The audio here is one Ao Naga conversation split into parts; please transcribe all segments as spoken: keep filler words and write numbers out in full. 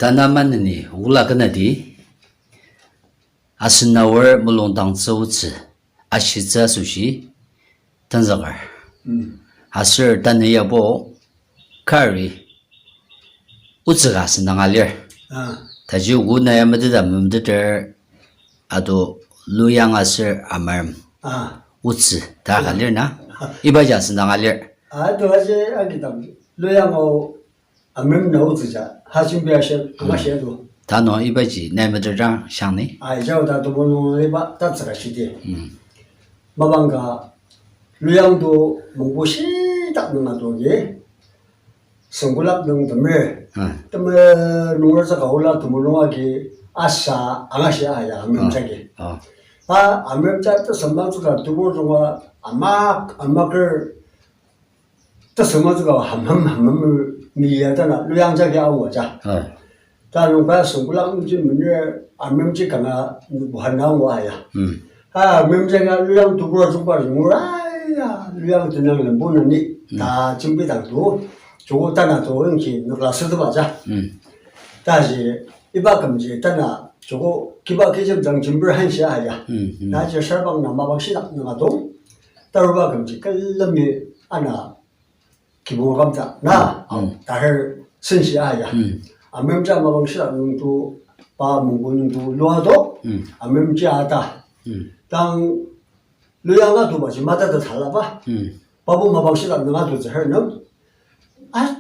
Tanü maneni ola kena di, asen aor mulung dangtsü otsü, ashitsü asoshi, tenzüker. Mm. Aser tanü yabo kari otsü ka asüngdanga lir. Ah. Taji ogo na ya meteta memeteter ado Luyang aser Amerem. Ah. Otsü ta ka lir na. Ibaji asüngdanga lir. Ah, to aji agidang Luyang o Amerem na otsü ja, ha jembi ashir, kanga shia do. Tanü ibaji, nai meter dang shang ni. Ai, jao ta tubo nung iba, ta tsaka shidi. Mm. Mapang ka, Luyang do mungbo shitak nung adogi, sengkolak nung temer. Ah. Temer nungertsü ka ola temulung agi asa anga shia ya, Amerem jagi. Ah. Pa Amerem ja tesüngmangtsü ka tubo nunga amak, amaker, tesüngmangtsü ka hamham hamham mi ya tana Luyang jagi awa ja. Ah. Ta nung pa sengkolak nungji mener Amerem ji kanga buhan na wa ya. Hmm. Ha, Amerem jagi Luyang tebur ajungba jungura ya, Luyang tenang lembu nani. Hmm. Ta jembi dang tu, joko tana tu engki nükla süteba ja. Hmm. Taji iba kümji tana joko kiba kijem jang jembir hanshi aya. Hmm, hmm. Taji sarbang na mapang shitak nung adong. Taruba kümji külemi ana kibong kamta na, mm, tahar senshi aya. Mm. Amerem ja mapang shitak nung tu, pa mungbo nung tu lua do. Mm. Amerem ja ata. Mm. Tang Luyang atuba ji matatet halaba. Mm. Pabo mapang shitak nung atutsü her nung. Ah,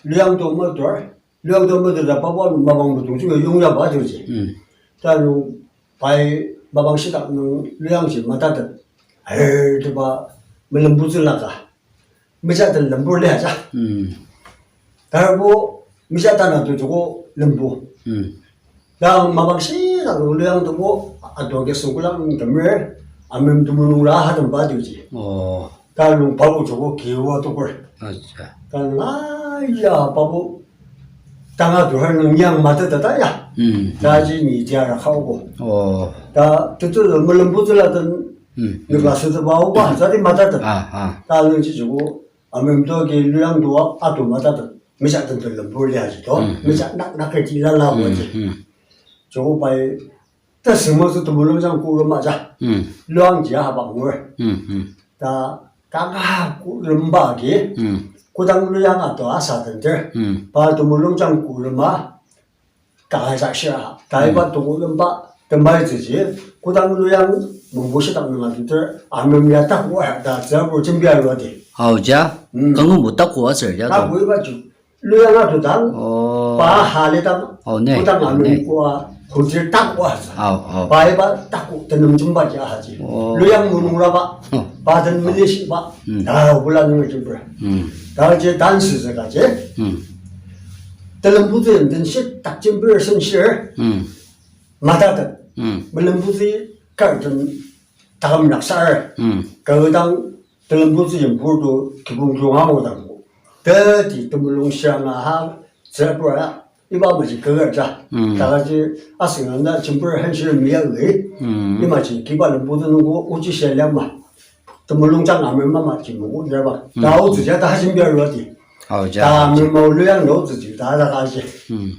Luyang tu matur. Luyang do meteta pabo mapang mudungji yongyaba ajuji. Mm. Tanung pai mapang shitak nung Luyang ji matatet. Her tuba melembutsü laka. Meja den lembur lia ja. Mm. Tarbo meja tana tu joko lembu. Mm. Dang mapang shitak nung Luyang tubo adoki sengkolak nung temer, Amerem temulung ra ha temba ajuji. Oh. Ta nung pabo joko kiwa tokur. Acha. Ta nung aya pabo tanga tuhar nung nyang mateta ta ya. Mm. Ta ji ni tiara kaogo. Oh. Ta tutu melembutsü la den, mm, nükla süteba oba, ta di mateta. Ah, ah. Ta nung ji joko, Amerem to ki Luyang to atu mateta. Meja den to lembur lia ji to. Mm, mm. Meja nak nak ke ti la la bo ji. Mm, mm. Joko pai ta sema su temulung jang kurema ja. Mm. Luyang ji ha bang ngur. Mm, mm. Ta kanga kuremba agi. Mm. Kodang Luyang ato asa tenter. Mm. Pa temulung jang kurema. Kanga ja shira. Ta iba, mm, to kuremba tembai ji ji. Kodang Luyang mungbo shitak nung tenter. Amerem ya taku ha ta tsabo jembi arua di. Ao ja. Mm. Kanga mungbo taku aser ja to. Taku iba ju. Luyang atu dang, oh, pa hali dang, oh, ne, kodang ne. Amen kua, kujir tak wa sa. Oh, oh. Pa iba taku tenem jemba ja haji. Oh. Luyang mulung raba, oh, pa den melishi ba, hmm, ta bula nung jember. Hmm. Ta je dance zaka je. Hmm. Telembuzi den shit tak jember sen shir. Hmm. Mata den. Hmm. Melembuzi kar den takam naksar. Hmm. Kau dang telembutsü yimburtu kibong junga odang. Teti temulung shianga ha, tsepura, iba maji kaga ja. Mm. Takaji asing anda jembur hanshir miya wi. Mm. Imaji kiba lembutsü nungbo uji shia liama. Temulung jang amen mama ji nungbo liaba. Mm. Ta otsü ja ta hajin biya ruati. Ao ja. Ta amen mau Luyang na otsü ji ta ta kaji. Mm.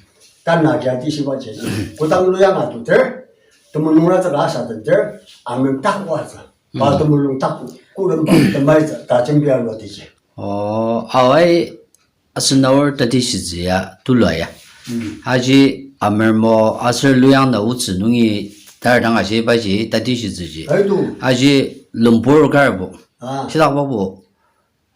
Ta na ja ti shiba ji. Kodang Luyang atuter, temulung ra tsaka asa tenter, amen takwa tsü. Pa, mm, temulung taku, kuremba, temai tsü, ta jembi arua tiji. Oh, ao ai, asen aor tati shitsü ya, tulu ya. Mm. Aji, amer mo, aser Luyang na otsü nungi, tar dang aji baji, tati shitsü ji. Aitu. Aji, lembur karbo. Ah. Shitakbabo,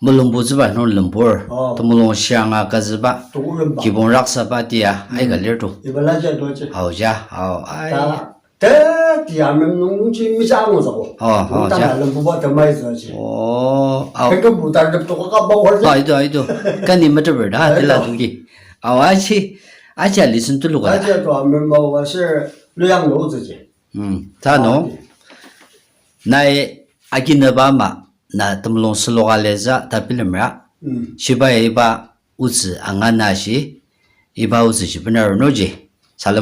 melembur tsüba nung lembur. Oh. Temulung shianga kazüba. Tukuremba. Kibong raksaba tia, mm, aika lir to. Iba laja doji. Ao ja, ao, ai. Ta Teti amen nungji mija angu zako. Oh, oh, tang ja. Lembuba temai züji. Oh, ao. Kengkembo ta leptoko ka bauhar ja. Ah, ito, ito. Kani meteper da, ah, tila ito. Tuki. Ao, aji, aji listen to luka. Aji to amen mau aser Luyang lo züji. Hmm, ta no. Ah, nai akinaba ma, na temulung seloka leza, ta bilemra. Hmm. Shiba ya iba, otsü angana shi, iba otsü shi benar noji. Salem